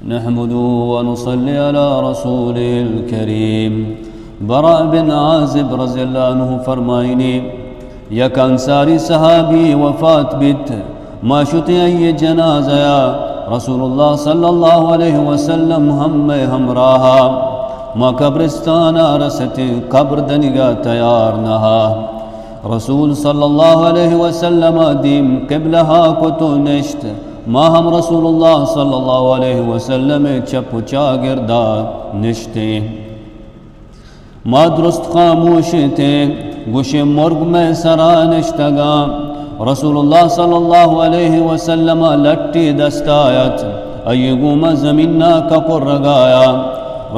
نحمده ونصلي على رسوله الكريم. براء بن عازب رضی اللہ عنہ فرمائنی، یک انصاری صحابی وفات بیت، ما شتیں آئی جنازہ ءَ، رسول اللہ صلی اللہ علیہ وسلم ہم مئے ہمراہ ءَ، ما قبرستان ءَ رستیں، قبر دنیگا تیار نہ ءَ۔ رسول صلی اللہ علیہ وسلم ءَ دیم قبلہ ءَ کت و نشت، ما ہم رسول اللہ صلی اللہ علیہ وسلم ءِ چپ و چاگردا نشتیں۔ ما درست خاموش اتیں، گوشے مرگ مئے سرا نشتگاں۔ رسول اللہ صلی اللہ علیہ وسلم ءَ لٹے دستا ات، آئی گوما زمینا ککرگایا۔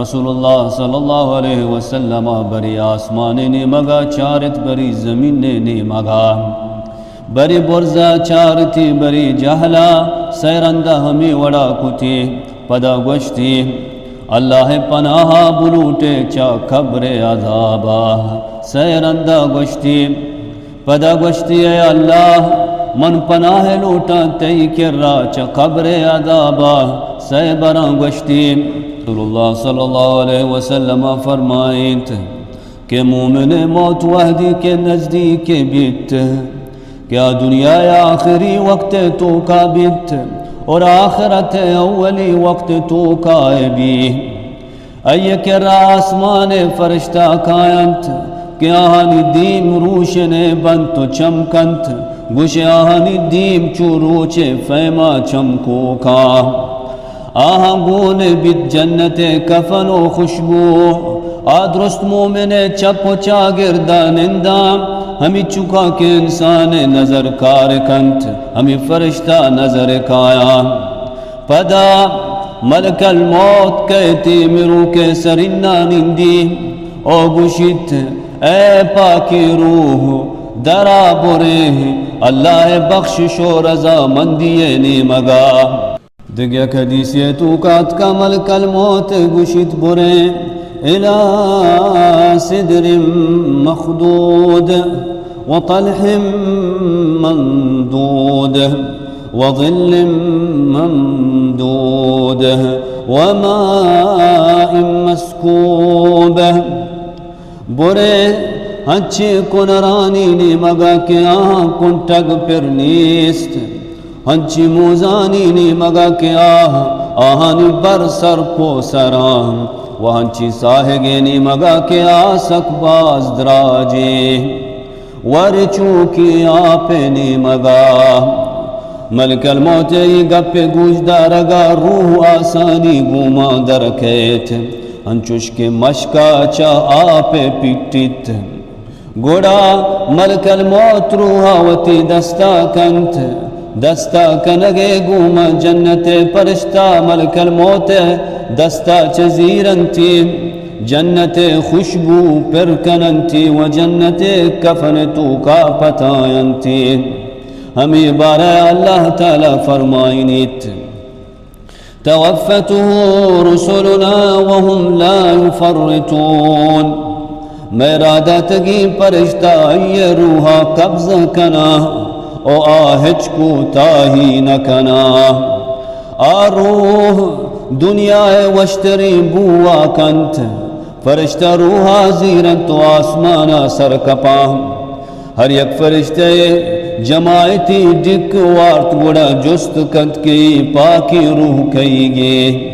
رسول اللہ صلی اللہ علیہ وسلم ءَ بری آسمان نیمگا چارت، بری زمین نیمگا۔ بری برزا چارتی، بری جہلا، سئے رندا ہمے وڑا کتی۔ پدا گوشتی، اللہ ءِ پناہا بلوٹے چہ قبر عذابا۔ سئے رندا گوشتی، پدا گوشتی، اے اللہ، من پناہ لوٹاں تئی کرا چہ قبر عذابا۔ سئے براں گوشتی۔ رسول اللہ صلی اللہ علیہ وسلم فرمائیت کہ مومن موت وہدی کہ نزدیک بیت، کہ آ دنیا آخری وقت توکا بیت اور آخرت اولی وقت توکا بی، آئی کرا آسمان فرشتہ کاینت کہ آہانی دیم روشن بنت و چمکنت، گوش آہانی دیم چو روچ فیما چمکوکا۔ آہاں گون بیت جنت کفن و خوشبو۔ آ درست مومن چپ و چاگردا ننداں، ہمی چکا کہ انسان نظر کار کنت، ہمی فرشتہ نظر کایاں۔ پدا ملک الموت کئیت مروک سریناں نندی او گوشیت، اے پاکیں روح، درا بریں، اللہ بخشش و رضامندی نیمگا۔ دگہ یک حدیثے توکا اتکا ملک الموت گوشیت، بریں الی سدر مخدود و طلح ممدود و ظل ممدود و ماء مسکوب۔ برے ہنچیں کنرانی نیمگا کہ آہاں کنٹگ پر نیست، ہنچیں موزانی نیمگا کہ آہ، آہانی بر سر کو سراں، و ہنچیں ساہگے نیمگا کہ آ سک باز دراجیں، و رچوکیں آپ نیمگا۔ ملک الموت ای گپ گوش دارگا روح آسانی گوما در کئیت۔ انچوش کہ مشکا چہ آپ پیٹیت، گڑا ملک الموت روحا وتی دستا کنت۔ دستا کنگے گوما جنت پرشتہ ملک الموت دستا چہ زیرنتی، جنت خوشبو پر کننتی و جنت کفن توکا پتاینتی۔ ہمے بارہ اللہ تعالی فرمائنیت۔ توفته رسلنا وهم لا يفرطون۔ مئے راداتگیں پرشتہ آئی روحا قبض کنا و آ ہچ کوتاہی نہ کنا۔ آ روح دنیا وشتریں بوا کنت۔ فرشتہ روحا زیرنت و آسمانا سر کپاں۔ ہر یک فرشتہ ء جماعتی ڈیک وارت، گڑا جست کنت کہ اے پاکیں روح کئیگے؟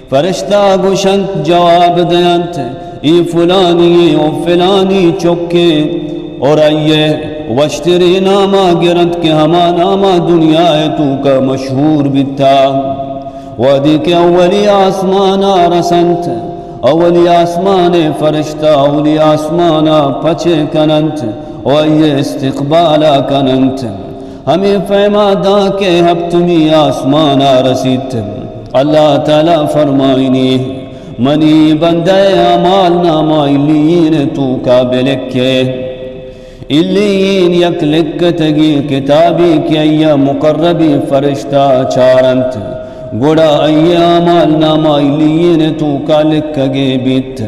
فرشتہ گوشنت، جواب دینت، اے فلانی و فلانی چکے، اور آئی ء وشتریں ناما گرنت کہ ہما ناما دنیا ء توکا مشہور بیتا۔ وہدے کہ اولی آسمانا رسنت، اولی آسمان ء فرشتہ اولی آسمانا پچ کننت و آئی استقبالا کننت۔ ہمے پیما داں کہ ہپتمی آسمانا رسیت، اللہ تعالی فرمائنی، منی بندہ اعمال نامہ علیین توکا بلکے۔ علیین یک لکتگیں کتابے کہ آئی ء مقربیں فرشتہ چارنت، گڑا آئی ء اعمال نامہ علیین توکا لکگے بیت۔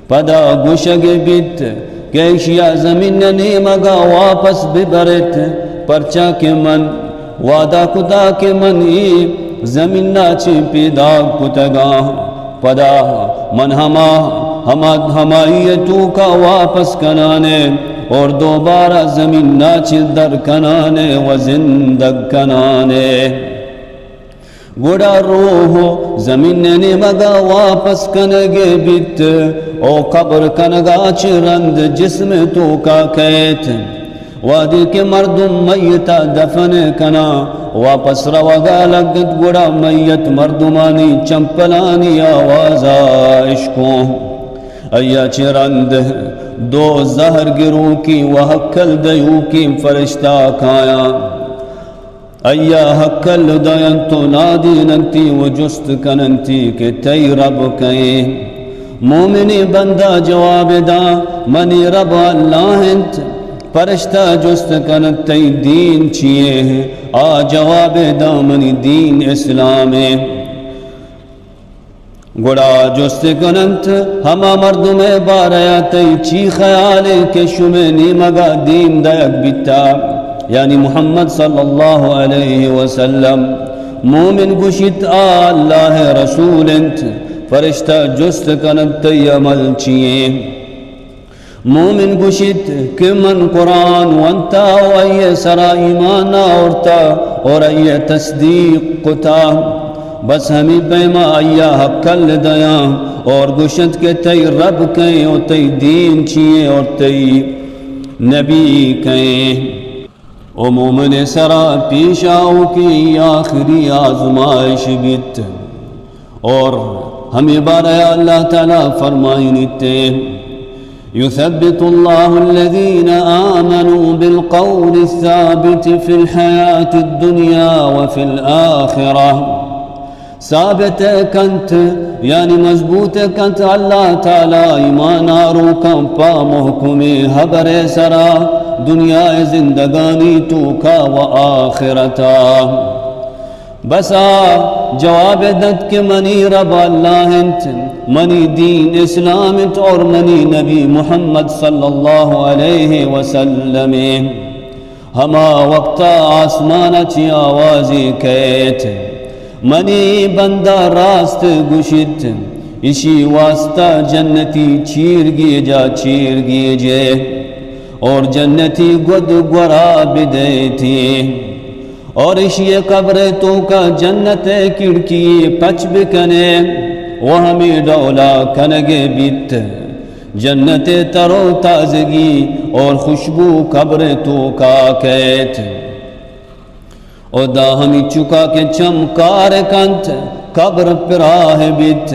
پدا گوشگے بیت کہ ایشی ء زمین ء نیمگا واپس ببرت، پرچا کہ من وعدہ کتا کہ من اے زمین ءَ چہ پیداک کتگاں، پدا من ہما، ہما، ہمائی ءِ توکا واپس کنانے اور دوبارہ زمین ءَ چہ در کنانے و زندگ کنانے۔ گڑا روح زمین ءِ نیمگا واپس کنگے بیت او قبر کنگا چہ رند جسم توکا کئیت۔ وہدے کہ مردم میتا دفن کناں، واپس روگا لگت، گڑا میت مردمانی چمپلانی آوازا اشکوں۔ ایا چہ رند دو زہر گروکی و ہکل دیوکی فرشتہ کایاں۔ ایا ہکل دینت و نادیننتی و جست کننتی کہ تئی رب کئیں؟ مومنیں بندہ جواب دا، منی رب اللہ انت۔ پرشتہ جست کنت، تئی دین چیے؟ آ جواب دا، منی دین اسلامیں۔ گڑا جست کننت ہما مردم ءِ بارہ ءَ، تئی چی خیال ایں کہ شمے نیمگا دین دئیگ بیتا، یعنی محمد صلی اللہ علیہ وسلم؟ مومن گوشیت، آ اللہ ءِ رسول انت۔ فرشتہ جست کننت، تئی عمل چی ایں؟ مومن گوشیت کہ من قرآن ونتا و آئی سرا ایمان آورتا اور آئی تصدیق کتا، بس ہمیں پیما آئی ہکل دیاں اور گوشت کہ تئی رب کئیں و تئی دین چیے اور تئی نبی کئیں۔ و مومن سرا پیش آؤکیں آخری آزمائش بیت۔ اور ہمیں بارہ اللہ تعالی فرمائنیتے، يثبت الله الذين آمنوا بالقول الثابت في الحياة الدنيا وفي الآخرة۔ ثابت کنت، یعنی مضبوط کنت اللہ تعالی ایمان آروکاں پہ محکمیں حبر سرا، دنیا زندگانی توکا و آخرتا۔ بس آ جواب دنت کہ منی رب اللہ انت، منی دین اسلام انت اور منی نبی محمد صلی اللہ علیہ وسلم۔ ہما وقتا آسمان چی آوازی کئیت، منی بندہ راست گوشیت، اشی واسطہ جنتی چیر گیجا چیر گیجے اور جنتی گد گورا بدیتی۔ اور اشی قبر توکا جنت کھڑکی پچ بکنے و ہمیں ڈولا کنگے بیت۔ جنت تر و تازگی اور خوشبو قبر توکا کئیت۔ او دا ہمیں چکا کہ چمکار کنت، قبر پراہ بیت،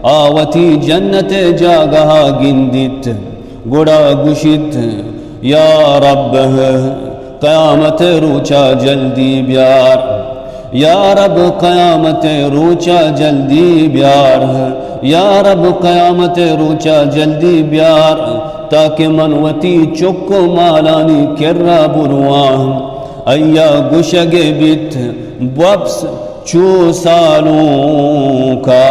آ وتی جنت جاگہا گندیت۔ گڑا گوشیت، یا رب، قیامت روچا جلدی بیار۔ یا رب، قیامت روچا جلدی بیار۔ یا رب، قیامت روچا جلدی بیار، تاکہ من وتی چک و مالانی کرا برواں۔ ایا گوشگے بیت، بوپس چو سالونکا۔